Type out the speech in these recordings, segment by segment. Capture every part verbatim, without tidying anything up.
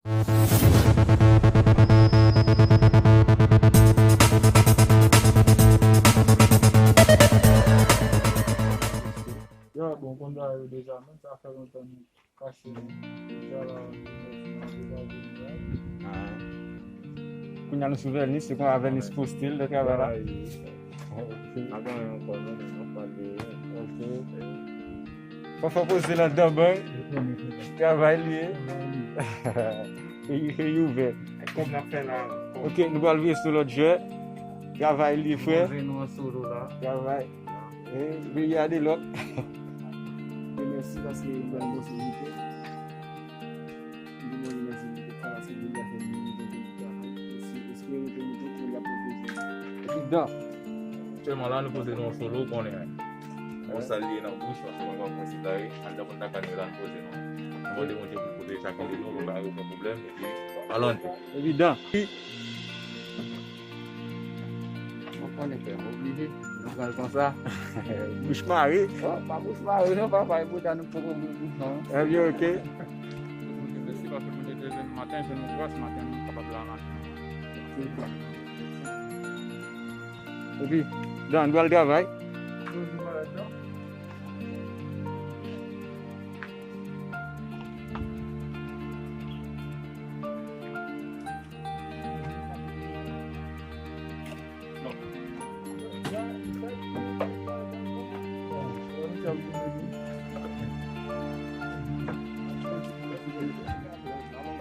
Yo, bon, konn bagay yo deja, menm sa fè lontan nou kache nou. Deja la, nou deja vini la. Ah. Kounye a nou sou vènis, se konsa vènis poste l, lè travay la. Travay. Ok. N ap gade ankò, non, men nou pale. Ok. Fò fò poze l anndan bank. Travay li ye. E, e ouvè. Kòb n ap fè la. Ok, nou pral vire sou lòt jwè. Travay li, frè. Poze nou an solo la. Travay. E, peyi a de lòt. E mèsi paske nou ban nou posibilite. Nou di Bondye mèsi pou tout sa, paske Bondye ap fè nou vin pou travay. Eske, eske rete nou tou pou l ap pwoteje nou. Epi dan. Aktyèlman la, nou poze nou an solo, ou konnen. Bon, sa l ye nan bouch, paske mwen pa konsidere, anndan kontak la, nou la, nou poze nou. Nou mande Bondye pou l pwoteje chak youn de nou, pou l pa gen okenn pwoblèm, epi alon. Evidan. Ou konnen, frè m, oblije. Nou pran l konsa. Bouch mare. Oh, pa bouch mare, non, papa. E poutan nou poko ouvri bouch, non. Ebyen, ok. Bondye mèsi, paske Bondye te jwenn maten, jwenn nou gras, maten, nou kapab la, maten. Epi, dan, nou pral travay.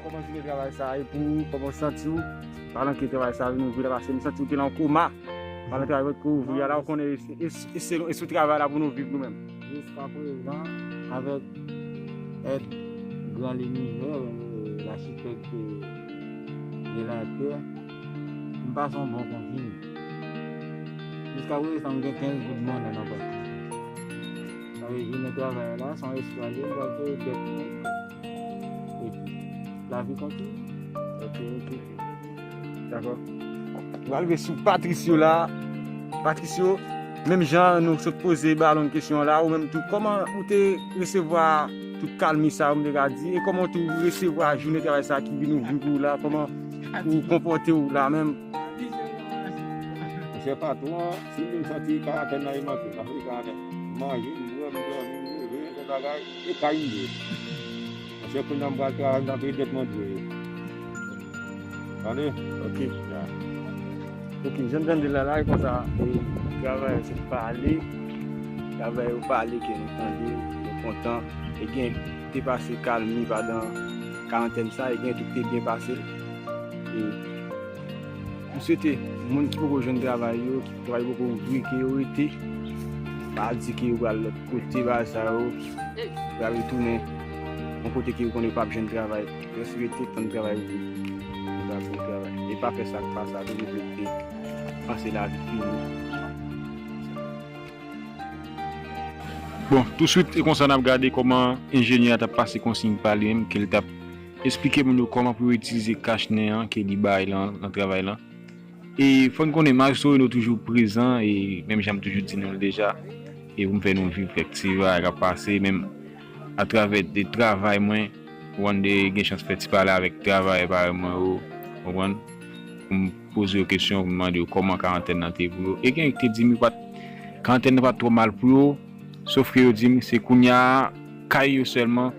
Kòman w jwenn travay sa a, e pou ou, kòman w santi w? Palan ke travay sa a vin ouvri la, paske m santi w te nan koma. Palan travay pou ouvri a la, ou konnen, e, e, e, e sou travay la pou nou viv nou menm. Jiskaprezan, avèk èd gran linivè, lachitèk de, de latè, m pase yon bon konfini. Jiskaprezan, m gen kenz goud monnen nan pòch mwen. Sa vle di, jounen travay la, se yon eskalye, m pral peye dèt mwen. Epi, lavi kontinye. Ok, ok. Dakò. Nou pral rive sou Patricio la. Patricio, menm jan nou sot poze Balon kesyon la, ou menm tou, kòman ou te resevwa tout kalmi sa, ou m te ka di, e kòman ou tou resevwa jounen travay sa ki vin ouvri pou ou la, kòman ou konpòte w la menm? Monchè patwon, si m vin santi karantèn nan e manke, m ap fè karantèn. M manje, m bwè, m dòmi, m leve, m fè bagay, e kay m ye. Monchè, kounye a m pral travay, m t ap peye dèt mwen dwe yo. Tande? Ok. Ya. Ok, jan n tande la, la, e konsa, e, travayè se pale, travayè yo pale ke nou tande, nou kontan, e gen te pase kalmi pandan karantèn sa, e gen tout te byen pase. E M swete moun ki poko jwenn travay yo, ki travay poko ouvri, ke yo rete. Pa di ke yo pral lòt kote, bagay sa yo. Yo pral retounen yon kote ke yo konnen yo p ap jwenn travay. Jis rete tann travay ouvri. Yo pral jwenn travay. E pa fè sa k pa sa, toujou rete panse lavi fini. Bon, touswit, e konsa n ap gade kòman enjenyè a t ap pase konsiy pa li menm, ke l t ap esplike moun yo kòman pou yo itilize kach nen an ke li bay lan nan travay lan. E fò n konnen Maestro Reno toujou prezan, e menm jan m toujou di nou l deja, e pou m fè nou viv kèk ti bagay k ap pase, menm atravè de travay mwen, ou konprann, de gen chans fè ti pale avèk travayè parèy mwen yo, ou konprann, pou m poze yo kesyon, pou m mande yo kòman karantèn nan te ye pou yo. E gen ki te di m yo pa t, karantèn nan pa t twò mal pou yo, sof ke yo di m se kounye a kay yo sèlman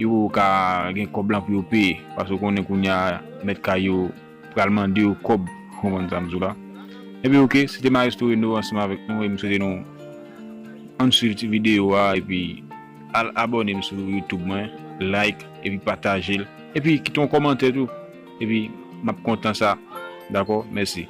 yo ka gen kòb lan pou yo peye, paske w konnen kounye a mèt kay yo pral mande yo kòb, w konprann sa m di w la. Ebyen, oke, se te Maestro Reno ansanm avèk nou, e m swete nou ann swiv ti videyo a, epi al abòne m sou YouTube mwen, like, epi pataje l, epi kite yon kòmantè tou, epi m ap kontan sa, dakò? Mèsi.